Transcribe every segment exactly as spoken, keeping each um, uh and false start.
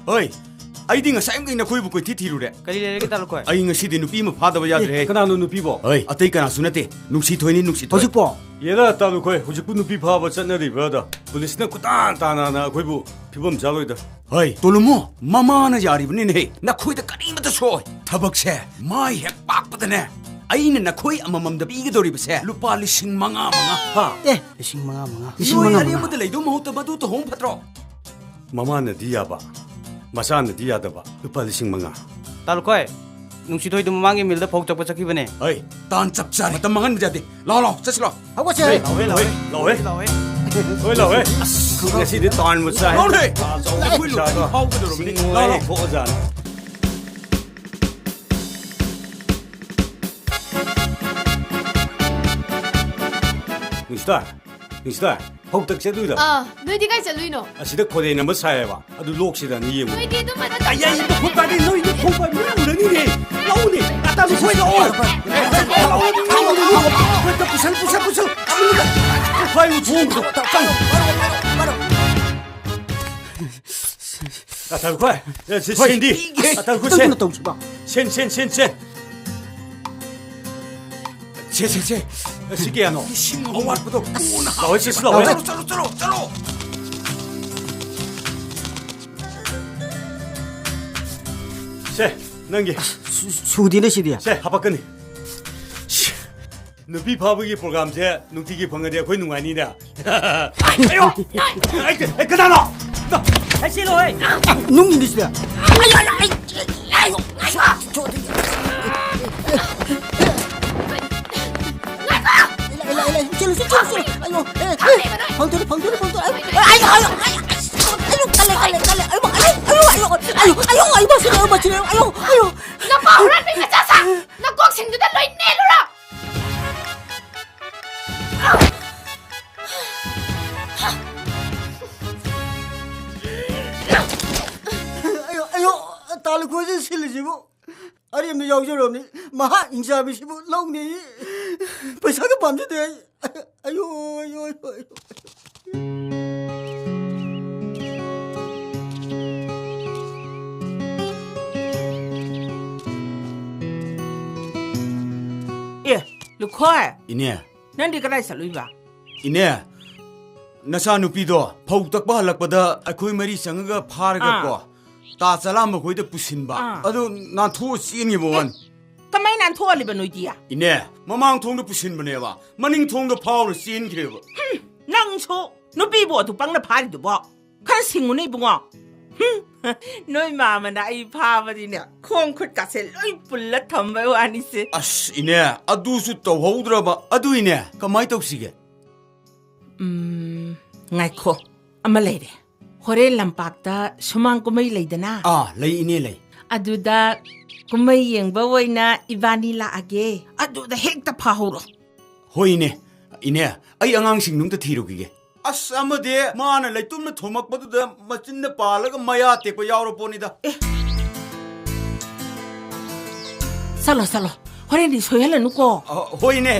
ꯍꯣꯏ, ꯑꯩꯗꯤ ꯉꯁꯥꯏ ꯅꯈꯣꯏꯕꯨ ꯀꯣꯏꯊꯤ ꯊꯤꯔꯨꯔꯦ꯫ ꯀꯔꯤ ꯂꯩꯔꯒꯦ, ꯇꯥ ꯂꯨꯈꯣꯏ? ꯑꯩ ꯉꯁꯤꯗꯤ ꯅꯨꯄꯤ ꯑꯃ ꯐꯥꯗꯕ ꯌꯥꯗ꯭ꯔꯦ꯫ ꯑꯦ, ꯀꯅꯥꯅꯣ ꯅꯨꯄꯤꯕꯣ? ꯍꯣꯏ, ꯑꯇꯩ ꯀꯅꯥꯁꯨ ꯅꯠꯇꯦ, ꯅꯨꯡꯁꯤꯊꯣꯏꯅꯤ, ꯅꯨꯡꯁꯤꯊꯣꯏ꯫ ꯍꯧꯖꯤꯛꯄꯣ? ꯌꯦꯗ, ꯇꯥ ꯂꯨꯈꯣꯏ, ꯍꯧꯖꯤꯛꯄꯨ ꯅꯨꯄꯤ ꯐꯥꯕ ꯆꯠꯅꯔꯤꯕ꯭ꯔꯥꯗ? ꯄꯨꯂꯤꯁꯅ ꯀꯣꯏꯇꯥꯟ ꯇꯥꯟꯅꯅ ꯑꯩꯈꯣꯏꯕꯨ ꯐꯤꯕꯝ ꯆꯥꯔꯣꯏꯗ꯫ ꯍꯣꯏ, ꯇꯣꯂꯨꯃꯣ, ꯃꯃꯥꯅ ꯌꯥꯔꯤꯕꯅꯤꯅꯦꯍꯦ, ꯅꯈꯣꯏꯗ ꯀꯔꯤꯃꯇ ꯁꯣꯛꯑꯣꯏ꯫ ꯊꯕꯛꯁꯦ ꯃꯥꯏ ꯍꯦꯛ ꯄꯥꯛꯄꯗꯅꯦ, ꯑꯩꯅ ꯅꯈꯣꯏ ꯑꯃꯃꯝꯗ ꯄꯤꯒꯗꯧꯔꯤꯕꯁꯦ ꯂꯨꯄꯥ ꯂꯤꯁꯤꯡ ꯃꯉꯥ ꯃꯉꯥ꯫ ꯍꯥ? ꯑꯦ, ꯂꯤꯁꯤꯡ ꯃꯉꯥ ꯃꯉꯥ? ꯂꯤꯁꯤꯡ ꯅꯣꯏ ꯃꯉꯥ ꯃꯉꯥ? ꯑꯔꯦꯝꯕꯗ ꯂꯩꯗꯧ ꯃꯍꯨꯠꯇ ꯃꯗꯨ ꯇꯧꯍꯧꯕ ꯐꯠꯇ꯭ꯔꯣ? ꯃꯃꯥꯅꯗꯤ ꯌꯥꯕ, ꯃꯆꯥꯅꯗꯤ ꯌꯥꯗꯕ꯫ ꯂꯨꯄꯥ ꯂꯤꯁꯤꯡ ꯃꯉꯥ꯫ ꯇꯥ ꯂꯨꯈꯣꯏ, ꯅꯨꯡꯁꯤꯊꯣꯏꯗꯨ ꯃꯃꯥꯡꯒꯤ ꯃꯤꯜꯗ ꯐꯧ ꯆꯞꯄ ꯆꯠꯈꯤꯕꯅꯦ꯫ ꯍꯩ, ꯇꯥꯟ ꯆꯞ ꯆꯥꯔꯦ꯫ ꯃꯇꯝ ꯃꯥꯡꯍꯟꯕ ꯌꯥꯗꯦ꯫ ꯂꯥꯛꯑꯣ, ꯂꯥꯛꯑꯣ, ꯆꯠꯁꯤ ꯂꯥꯛꯑꯣ꯫ ꯍꯧꯒꯠꯁꯦ꯫ ꯍꯩ, ꯂꯥꯛꯑꯣꯍꯦ, ꯂꯥꯛꯑꯣꯍꯦ, ꯂꯥꯛꯑꯣꯍꯦ꯫ ꯂꯥꯛꯑꯣꯍꯦ, ꯂꯥꯛꯑꯣꯍꯦ꯫ ꯑꯁ, ꯉꯁꯤꯗꯤ ꯇꯥꯟꯕꯨ ꯆꯥꯏ꯫ ꯂꯥꯛꯑꯣꯍꯦ꯫ ꯑꯥ, ꯆꯥꯎꯕ ꯑꯩꯈꯣꯏ ꯄꯩꯁꯥꯗꯣ꯫ ꯂꯣꯏ ꯐꯥꯎꯒꯗꯧꯔꯕꯅꯤ꯫ ꯆꯤꯡ ꯂꯥꯛꯑꯣ, ꯂꯥꯛꯑꯣ꯫ ꯊꯣꯛꯑꯖꯥꯠꯅꯤ꯫ ꯅꯨꯡꯁꯤꯊꯣꯏ, ꯅꯨꯡꯁꯤꯊꯣꯏ, ꯐꯧ ꯇꯛ ꯆꯠꯂꯨꯏꯔꯣ? ꯑꯥ, ꯅꯣꯏꯗꯤ ꯀꯥꯏ ꯆꯠꯂꯨꯏꯅꯣ? ꯑꯁꯤꯗ ꯈꯣꯏꯔꯦꯟ ꯑꯃ ꯁꯥꯏꯌꯦꯕ, ꯑꯗꯨ ꯂꯣꯛꯁꯤꯗꯅ ꯌꯦꯡꯉꯨ꯫ ꯅꯣꯏꯗꯤ ꯑꯗꯨꯝꯕꯗ ꯑꯩ, ꯑꯩ, ꯇꯧꯒꯅꯨ꯫ ꯃꯈꯣꯏ ꯄꯥꯏꯔꯤ, ꯅꯣꯏ ꯃꯈꯣꯏ ꯄꯥꯏꯔꯤ, ꯃꯤ ꯎꯔꯅꯤꯅꯦ꯫ ꯂꯧꯅꯦ, ꯑꯇꯥ ꯃꯈꯣꯏ ꯂꯧꯑꯣ꯫ ꯂꯧꯑꯣ, ꯂꯧꯑꯣ, ꯂꯧꯑꯣ, ꯂꯧꯑꯣ꯫ ꯄꯨꯁꯜ, ꯄꯨꯁꯜ, ꯄꯨꯁꯜ꯫ ꯈ꯭ꯋꯥꯏ ꯃꯈꯣꯡꯗꯣ꯫ ꯑꯇꯥ ꯃꯈꯣꯏ, ꯑꯦ, ꯁꯤ ꯍꯣꯏ, ꯁꯦꯟꯗꯤ꯫ ꯄꯤꯒꯦ꯫ ꯑꯇꯥ ꯃꯈꯣꯏ ꯁꯦꯟ꯫ ꯅꯪꯅ ꯇꯧꯁꯤꯕ꯫ ꯁꯦꯟ, ꯁꯦꯟ, ꯁꯦꯟ, ꯁꯦꯟ꯫ ꯁꯦ, ꯁꯦ, ꯁꯦ꯫ ꯁꯤ ꯀꯌꯥꯅꯣ? ꯂꯤꯁꯤꯡ ꯑꯍꯨꯝ꯫ ꯑꯋꯥꯠꯄꯗꯣ ꯀꯣꯟꯅ ꯂꯥꯎꯍꯦ, ꯁꯤ, ꯁꯤ ꯂꯥꯎꯍꯦ꯫ ꯆꯠꯂꯣ, ꯆꯠꯂꯣ, ꯆꯠꯂꯣ, ꯆꯠꯂꯣ꯫ ꯁꯦ, ꯅꯪꯒꯤ꯫ ꯁꯨ-, ꯁꯨꯗꯦꯅꯦ ꯁꯤꯗꯤ꯫ ꯁꯦ, ꯍꯥꯄꯛꯀꯅꯤ꯫ ꯁꯤ, ꯅꯨꯄꯤ ꯐꯥꯕꯒꯤ ꯄ꯭ꯔꯣꯒ꯭ꯔꯥꯝꯁꯦ ꯅꯨꯡꯇꯤꯒꯤ ꯐꯪꯉꯗꯤ ꯑꯩꯈꯣꯏ ꯅꯨꯡꯉꯥꯏꯅꯤꯅꯦ꯫ ꯑꯌꯣ! ꯑꯩ, ꯑꯩ, ꯀꯅꯥꯅꯣ? ꯑꯩ ꯆꯦꯜꯂꯣꯍꯦ! ꯅꯨꯡ ꯏꯜꯂꯤꯁꯤꯗ꯫ ꯆꯦꯜꯂꯨ, ꯆꯦꯜꯂꯨ, ꯆꯦꯜꯂꯨ, ꯆꯦꯜꯂꯨ꯫ ꯑꯌꯣ, ꯑꯦ, ꯑꯦ, ꯐꯪꯗꯣꯔꯦ, ꯐꯪꯗꯣꯔꯦ, ꯐꯪꯗꯣꯔꯦ꯫ ꯑꯌꯣ, ꯑꯌꯣ, ꯑꯌꯣ, ꯑꯌꯣ, ꯀꯜꯂꯦ, ꯀꯜꯂꯦ, ꯀꯜꯂꯦ꯫ ꯑꯌꯣ, ꯑꯌꯣ, ꯑꯌꯣ, ꯑꯌꯣ, ꯑꯌꯣ, ꯃꯁꯤꯔꯦ, ꯑꯌꯣ, ꯃꯁꯤꯔꯦ, ꯑꯌꯣ, ꯑꯌꯣ꯫ ꯅꯄꯥ ꯍꯨꯔꯥꯟꯕꯤ ꯃꯆꯥꯁꯥ! ꯅꯀꯣꯛꯁꯤꯡꯗꯨꯗ ꯂꯣꯏ ꯅꯦꯜꯂꯨꯔꯣ! ꯑꯌꯣ, ꯑꯌꯣ, ꯇꯥ ꯂꯨꯈꯣꯏꯁꯦ ꯁꯤꯜꯂꯤꯁꯤꯕꯨ꯫ ꯑꯔꯦꯝꯕ ꯌꯥꯎꯖꯔꯕꯅꯤ꯫ ꯃꯍꯥꯛ ꯍꯤꯡꯆꯥꯕꯤꯁꯤꯕꯨ ꯂꯧꯅꯤ꯫ ꯄꯩꯁꯥꯒ ꯄꯥꯝꯖꯗꯦ ꯑꯩ꯫ ꯑꯌꯣ, ꯑꯌꯣ, ꯑꯌꯣ, ꯑꯌꯣ꯫ ꯂꯨꯈꯣꯏ, ꯏꯅꯦ꯫ ꯅꯪꯗꯤ ꯀꯗꯥꯏ ꯆꯠꯂꯨꯏꯕ? ꯏꯅꯦ, ꯅꯆꯥꯅꯨꯄꯤꯗꯣ ꯐꯧ ꯇꯛꯄ ꯍꯜꯂꯛꯄꯗ ꯑꯩꯈꯣꯏ ꯃꯔꯤ ꯆꯪꯉꯒ ꯐꯥꯔꯒ ꯑꯥ꯫ ꯀꯣ, ꯇꯥ ꯆꯂꯥꯝꯕ ꯈꯣꯏꯗ ꯄꯨꯁꯤꯟꯕ꯫ ꯑꯥ꯫ ꯑꯗꯨ ꯅꯥꯟꯊꯣꯛꯑ ꯆꯦꯟꯈꯤꯕ ꯋꯥꯅꯤ꯫ ꯀꯃꯥꯏ ꯅꯥꯟꯊꯣꯛꯍꯜꯂꯤꯕ ꯅꯣꯏꯗꯤ? ꯏꯅꯦ, ꯃꯃꯥꯡ ꯊꯣꯡꯗ ꯄꯨꯁꯤꯟꯕꯅꯦꯕ, ꯃꯅꯤꯡ ꯊꯣꯡꯗ ꯐꯥꯎꯔ ꯆꯦꯟꯈ꯭ꯔꯦꯕ꯫ ꯍꯨꯝ, ꯅꯪꯁꯨ ꯅꯨꯄꯤꯕꯨ ꯑꯗꯨ ꯄꯪꯅ ꯐꯥꯔꯤꯗꯨꯕꯣ? ꯈꯔ ꯁꯤꯡꯉꯨꯅꯦ ꯏꯕꯨꯡꯉꯣ꯫ ꯍꯨꯝ, ꯅꯣꯏ ꯃꯥꯃꯅ ꯑꯩ ꯐꯥꯕꯗꯤꯅꯦ, ꯈꯣꯡ ꯈꯨꯠꯀꯥꯁꯦ ꯂꯣꯏ ꯄꯨꯜꯂ ꯊꯝꯕꯩ ꯋꯥꯅꯤꯁꯦ꯫ ꯑꯁ ꯏꯅꯦ, ꯑꯗꯨꯁꯨ ꯇꯧꯍꯧꯗ꯭ꯔꯕ꯫ ꯑꯗꯨꯏꯅꯦ, ꯀꯃꯥꯏ ꯇꯧꯁꯤꯒꯦ? ꯎꯝ, ꯉꯥꯏꯈꯣ, ꯑꯃ ꯂꯩꯔꯦ꯫ ꯍꯣꯔꯦꯟ ꯂꯝꯄꯥꯛꯇ ꯁꯨꯃꯥꯡ ꯀꯨꯝꯍꯩ ꯂꯩꯗꯅ? ꯑꯥ, ꯂꯩ ꯏꯅꯦ, ꯂꯩ꯫ ꯑꯗꯨꯗ ꯀꯨꯝꯍꯩ ꯌꯦꯡꯕ ꯑꯣꯏꯅ ꯏꯕꯥꯅꯤ ꯂꯥꯛꯑꯒꯦ꯫ ꯑꯗꯨꯗ ꯍꯦꯛꯇ ꯐꯥꯍꯧꯔꯣ꯫ ꯍꯣꯏ ꯏꯅꯦ꯫ ꯏꯅꯦ, ꯑꯩ ꯑꯉꯥꯡꯁꯤꯡꯗꯨ ꯑꯝꯇ ꯊꯤꯔꯨꯈꯤꯒꯦ꯫ ꯑꯁ, ꯑꯃꯗꯤ ꯃꯥꯅ ꯂꯩꯇꯨꯝꯅ ꯊꯣꯝꯃꯛꯄꯗꯨꯗ ꯃꯆꯤꯟꯗ ꯄꯥꯜꯂꯒ ꯃꯌꯥ ꯇꯦꯛꯄ ꯌꯥꯎꯔ ꯄꯣꯠꯅꯤꯗ꯫ ꯑꯦ꯫ ꯆꯠꯂꯣ, ꯆꯠꯂꯣ꯫ ꯍꯣꯔꯦꯟꯗꯤ ꯁꯣꯏꯍꯜꯂꯅꯨꯀꯣ꯫ ꯑ, ꯍꯣꯏꯅꯦ꯫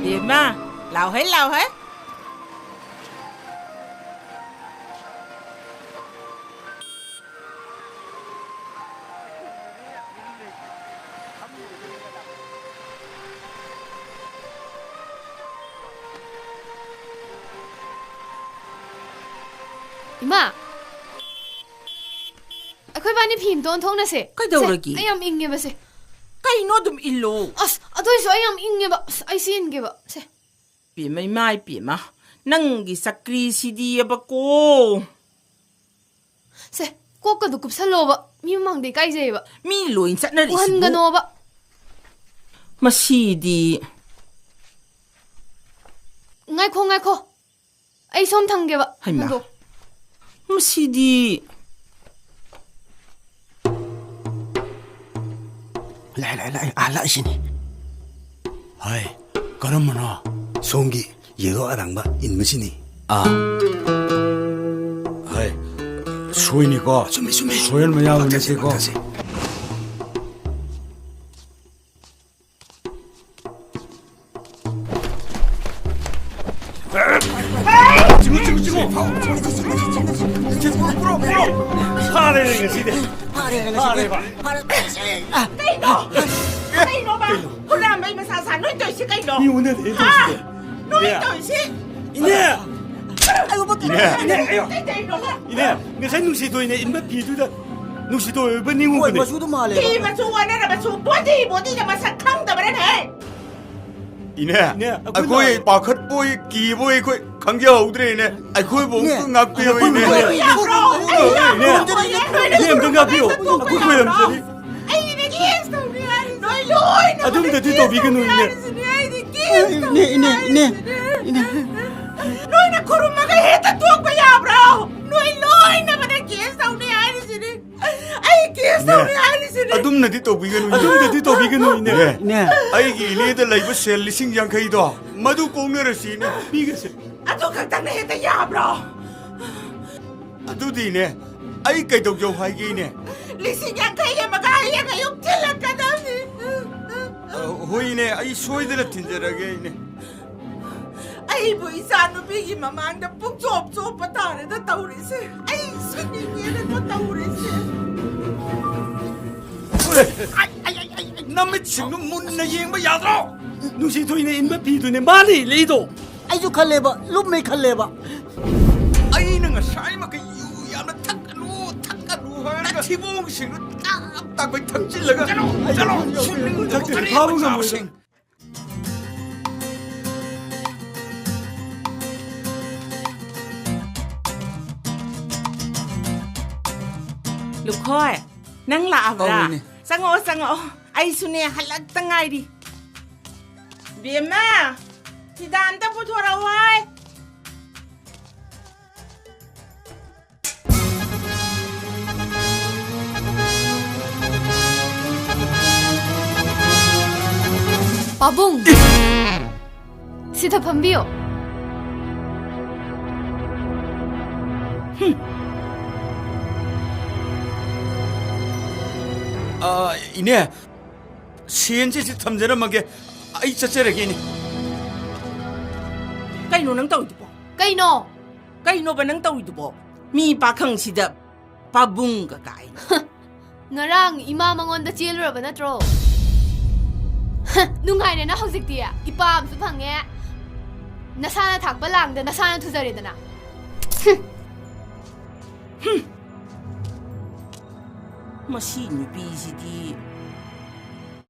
ꯕꯦꯝꯃ, ꯂꯥꯎꯍꯦ, ꯂꯥꯎꯍꯦ꯫ ꯏꯃꯥ, ꯑꯩꯈꯣꯏ ꯕꯥꯅꯤ ꯐꯤ ꯑꯝꯇ ꯑꯣꯟꯊꯣꯛꯅꯁꯦ꯫ ꯀꯩꯗꯧꯔꯒꯦ? ꯁꯦ, ꯑꯩ ꯌꯥꯝ ꯏꯪꯉꯦꯕ ꯁꯦ꯫ ꯀꯩꯅꯣ ꯑꯗꯨꯝ ꯏꯜꯂꯣ꯫ ꯑꯁ, ꯑꯗꯨ ꯑꯣꯏꯁꯨ ꯑꯩ ꯌꯥꯝ ꯏꯪꯉꯦꯕ꯫ ꯑꯁ, ꯑꯩ ꯁꯤ ꯏꯟꯒꯦꯕ ꯁꯦ꯫ ꯄꯦꯝꯃ, ꯏꯃꯥ ꯏꯄꯦꯝꯃ, ꯅꯪꯒꯤ ꯆꯀ꯭ꯔꯤꯁꯤꯗꯤꯑꯕꯀꯣ꯫ ꯁꯦ, ꯀꯣꯛꯀꯗꯨ ꯀꯨꯞꯁꯜꯂꯣꯕ, ꯃꯤ ꯃꯃꯥꯡꯗ ꯏꯀꯥꯏꯖꯩꯌꯦꯕ꯫ ꯃꯤ ꯂꯣꯏ ꯆꯠꯅꯔꯤꯁꯤꯕꯨ꯫ ꯎꯍꯟꯒꯅꯣꯕ꯫ ꯃꯁꯤꯗꯤ꯫ ꯉꯥꯏꯈꯣ, ꯉꯥꯏꯈꯣ꯫ ꯑꯩ ꯁꯣꯝ ꯊꯝꯒꯦꯕ꯫ ꯍꯩꯃꯥ꯫ ꯅꯪꯗꯣ꯫ ꯃꯁꯤꯗꯤ꯫ ꯂꯥꯛꯑꯦ, ꯂꯥꯛꯑꯦ, ꯂꯥꯛꯑꯦ꯫ ꯑꯥ, ꯂꯥꯛꯏꯁꯤꯅꯤ꯫ ꯍꯥꯏ, ꯀꯔꯝꯕꯅꯣ? ꯁꯣꯝꯒꯤ ꯌꯦꯜꯂꯣ ꯑꯔꯥꯡꯕ ꯏꯟꯕꯁꯤꯅꯤ꯫ ꯑꯥ꯫ ꯍꯥꯏ, ꯁꯣꯏꯅꯤꯀꯣ꯫ ꯆꯨꯝꯃꯤ, ꯆꯨꯝꯃꯤ꯫ ꯁꯣꯏꯍꯟꯕ ꯌꯥꯕ ꯂꯥꯛꯆꯁꯤ, ꯅꯠꯇꯦꯀꯣ꯫ ꯂꯥꯛꯆꯁꯤ꯫ ꯆꯤꯡꯉꯨ, ꯆꯤꯡꯉꯨ꯫ ꯆꯤꯡꯉꯨ, ꯄꯨꯔꯛꯑꯣ, ꯄꯨꯔꯛꯑꯣ꯫ ꯐꯥꯔꯦꯅꯦ ꯉꯁꯤꯗꯤ꯫ ꯐꯥꯔꯦ, ꯉꯁꯤꯗꯤ꯫ ꯐꯥꯔꯦꯕ꯫ ꯐꯥꯔꯦ꯫ ꯀꯩꯅꯣ? ꯀꯩꯅꯣꯕ? ꯀꯩꯅꯣ? ꯍꯨꯔꯥꯟꯕꯩ ꯃꯁꯥ ꯁꯥ ꯅꯣꯏ ꯇꯧꯔꯤꯁꯤ ꯀꯩꯅꯣ? ꯃꯤ ꯎꯅꯗꯦ ꯍꯥ? ꯇꯧꯔꯤꯁꯤꯗꯤ꯫ ꯅꯣꯏ ꯏꯅꯦ꯫ ꯇꯧꯔꯤꯁꯤ? ꯏꯅꯦ꯫ ꯑꯩꯕꯨ ꯏꯅꯦ꯫ ꯏꯅꯦ, ꯑꯌꯣ꯫ ꯀꯩ ꯇꯧꯔꯤꯅꯣꯕ? ꯏꯅꯦ, ꯉꯁꯥꯏ ꯅꯨꯡꯁꯤꯊꯣꯏꯅ ꯏꯟꯕ ꯐꯤꯗꯨꯗ ꯅꯨꯡꯁꯤꯊꯣꯏ ꯑꯣꯏꯕ ꯍꯣꯏ, ꯅꯤꯡꯉꯨꯕꯅꯦ꯫ ꯃꯆꯨꯗꯣ ꯃꯥꯜꯂꯦ꯫ ꯐꯤ ꯃꯆꯨ ꯑꯣꯟꯅꯔꯕꯁꯨ body, bodyꯗ ꯃꯁꯛ ꯈꯪꯗꯕ꯭ꯔꯅꯦ? ꯏꯅꯦ, ꯏꯅꯦ, ꯑꯩꯈꯣꯏ ꯑꯩꯈꯣꯏ ꯂꯥꯛꯑꯦ꯫ ꯄꯥꯈꯠꯄꯣꯏ ꯀꯤꯕꯣꯏ ꯑꯩꯈꯣꯏ ꯈꯪꯖꯍꯧꯗ꯭ꯔꯦꯅꯦ꯫ ꯑꯩꯈꯣꯏꯕꯨ ꯏꯅꯦ, ꯑꯃꯨꯛꯇ ꯉꯥꯛꯄꯤꯌꯨ, ꯏꯅꯦ꯫ ꯑꯩꯈꯣꯏꯕꯨ ꯏꯅꯦ꯫ ꯏꯅꯦ, ꯏꯅꯦ, ꯑꯝꯇ ꯉꯥꯛꯄꯤꯌꯨ꯫ ꯑꯩꯈꯣꯏ ꯈꯣꯏꯔꯝꯖꯔꯤ꯫ ꯑꯩ ꯅꯣꯏ ꯂꯣꯏꯅ ꯑꯗꯨꯝꯗꯗꯤ ꯇꯧꯕꯤꯒꯅꯨ, ꯏꯅꯦ꯫ ꯍꯥꯏꯔꯤꯁꯤꯅꯦ, ꯑꯩꯗꯤ case ꯏꯅꯦ, ꯇꯧꯅꯤ ꯏꯅꯦ, ꯏꯅꯦ, ꯍꯥꯏꯔꯤꯁꯤꯅꯦ꯫ ꯏꯅꯦ꯫ ꯅꯣꯏꯅ ꯈꯨꯔꯨꯝꯃꯒ ꯍꯦꯛꯇ ꯇꯣꯛꯄ ꯌꯥꯕ꯭ꯔꯣ? ꯅꯣꯏ ꯂꯣꯏꯅꯃꯛꯅ case ꯇꯧꯅꯤ ꯍꯥꯏꯔꯤꯁꯤꯅꯦ꯫ ꯑꯩ case ꯏꯅꯦ, ꯇꯧꯅꯤ ꯍꯥꯏꯔꯤꯁꯤꯅꯦ꯫ ꯑꯗꯨꯝꯅꯗꯤ ꯇꯧꯕꯤꯒꯅꯨ, ꯏꯅꯦ꯫ ꯑꯗꯨꯝꯅꯗꯤ ꯇꯧꯕꯤꯒꯅꯨ, ꯏꯅꯦ꯫ ꯏꯅꯦ, ꯑꯩꯒꯤ ꯏꯅꯦꯗ ꯂꯩꯕ ꯁꯦꯜ ꯂꯤꯁꯤꯡ ꯌꯥꯡꯈꯩꯗꯣ ꯃꯗꯨ ꯀꯣꯡꯅꯔꯁꯤ, ꯏꯅꯦ꯫ ꯄꯤꯒꯁꯦ꯫ ꯑꯗꯨ ꯈꯛꯇꯪꯅ ꯍꯦꯛꯇ ꯌꯥꯕ꯭ꯔꯣ? ꯑꯗꯨꯗꯤꯅꯦ, ꯑꯩ ꯀꯩꯗꯧꯖꯧ ꯍꯥꯏꯒꯦꯅꯦ? ꯂꯤꯁꯤꯡ ꯌꯥꯡꯈꯩ ꯑꯃꯒ ꯍꯌꯦꯡ ꯑꯌꯨꯛ ꯊꯤꯜꯂꯛꯀꯗꯕꯅꯤ꯫ ꯑ, ꯍꯣꯏꯅꯦ, ꯑꯩ ꯁꯣꯏꯗꯅ ꯊꯤꯟꯖꯔꯒꯦ, ꯏꯅꯦ꯫ ꯑꯩꯕꯨ ꯏꯆꯥ ꯅꯨꯄꯤꯒꯤ ꯃꯃꯥꯡꯗ ꯄꯨꯡꯆꯣꯞ ꯆꯣꯞꯄ ꯇꯥꯔꯦꯗ ꯇꯧꯔꯤꯁꯦ꯫ ꯑꯩ ꯁꯤꯅꯤꯡꯉꯦꯗꯀꯣ ꯇꯧꯔꯤꯁꯦ꯫ ꯑꯩ, ꯑꯩ, ꯑꯩ, ꯑꯩ, ꯅꯃꯤꯠꯁꯤꯡꯗꯨ ꯃꯨꯟꯅ ꯌꯦꯡꯕ ꯌꯥꯗ꯭ꯔꯣ? ꯅꯨꯡꯁꯤꯊꯣꯏꯅ ꯏꯟꯕ ꯐꯤꯗꯨꯅꯦ ꯃꯥꯅ ꯏꯜꯂꯛꯏꯗꯣ꯫ ꯑꯩꯁꯨ ꯈꯜꯂꯦꯕ, ꯂꯨꯝꯃꯦ ꯈꯜꯂꯦꯕ꯫ ꯑꯩꯅ ꯉꯁꯥꯏꯃꯛꯀ ꯌꯨ ꯌꯥꯝꯅ ꯊꯛꯀꯅꯨ, ꯊꯛꯀꯅꯨ ꯍꯥꯏꯔꯒ ꯊꯤꯕꯣꯡꯁꯤꯡꯗꯨ ꯇꯥꯛ ꯇꯥꯛꯄꯩ ꯊꯛꯆꯤꯜꯂꯒ, ꯆꯠꯂꯣ, ꯆꯠꯂꯣ, ꯁꯨꯝ ꯊꯛꯇ꯭ꯔꯗꯤ ꯐꯥꯕ ꯉꯝꯃꯣꯏ꯫ ꯆꯥꯕꯁꯤꯡ꯫ ꯂꯨꯈꯣꯏ, ꯅꯪ ꯂꯥꯛꯑꯕ꯭ꯔꯥ? ꯑꯧ, ꯏꯅꯦ꯫ ꯆꯪꯉꯛꯑꯣ, ꯆꯪꯉꯛꯑꯣ꯫ ꯑꯩꯁꯨꯅꯦ, ꯍꯜꯂꯛꯇ ꯉꯥꯏꯔꯤ꯫ ꯕꯦꯝꯃ, ꯐꯤꯗꯥ ꯑꯝꯇ ꯄꯨꯊꯣꯔꯛꯎ ꯍꯥꯏ꯫ ꯄꯥꯕꯨꯡ! ꯁꯤꯗ ꯐꯝꯕꯤꯌꯣ꯫ ꯑ, ꯏꯅꯦ, ꯁꯦꯟꯁꯤ ꯁꯤ ꯊꯝꯖꯔꯝꯃꯒꯦ꯫ ꯑꯩ ꯆꯠꯆꯔꯒꯦ, ꯏꯅꯦ꯫ ꯀꯩꯅꯣ ꯅꯪ ꯇꯧꯔꯤꯗꯨꯕꯣ? ꯀꯩꯅꯣ? ꯀꯩꯅꯣꯕ ꯅꯪ ꯇꯧꯔꯤꯗꯨꯕꯣ? ꯃꯤ ꯄꯥꯈꯪꯁꯤꯗ ꯄꯥꯕꯨꯡꯒ ꯀꯥꯏꯅ꯫ ꯉꯔꯥꯡ ꯏꯃꯥ ꯃꯉꯣꯟꯗ ꯆꯦꯜꯂꯨꯔꯕ ꯅꯠꯇ꯭ꯔꯣ? ꯅꯨꯡꯉꯥꯏꯔꯦꯅ ꯍꯧꯖꯤꯛꯇꯤ꯫ ꯏꯄꯥ ꯑꯃꯁꯨ ꯐꯪꯉꯦ꯫ ꯅꯁꯥꯅ ꯊꯥꯛꯄ ꯂꯥꯡꯗ ꯅꯁꯥꯅ ꯊꯨꯖꯔꯦꯗꯅ꯫ ꯃꯁꯤ ꯅꯨꯄꯤꯁꯤꯗꯤ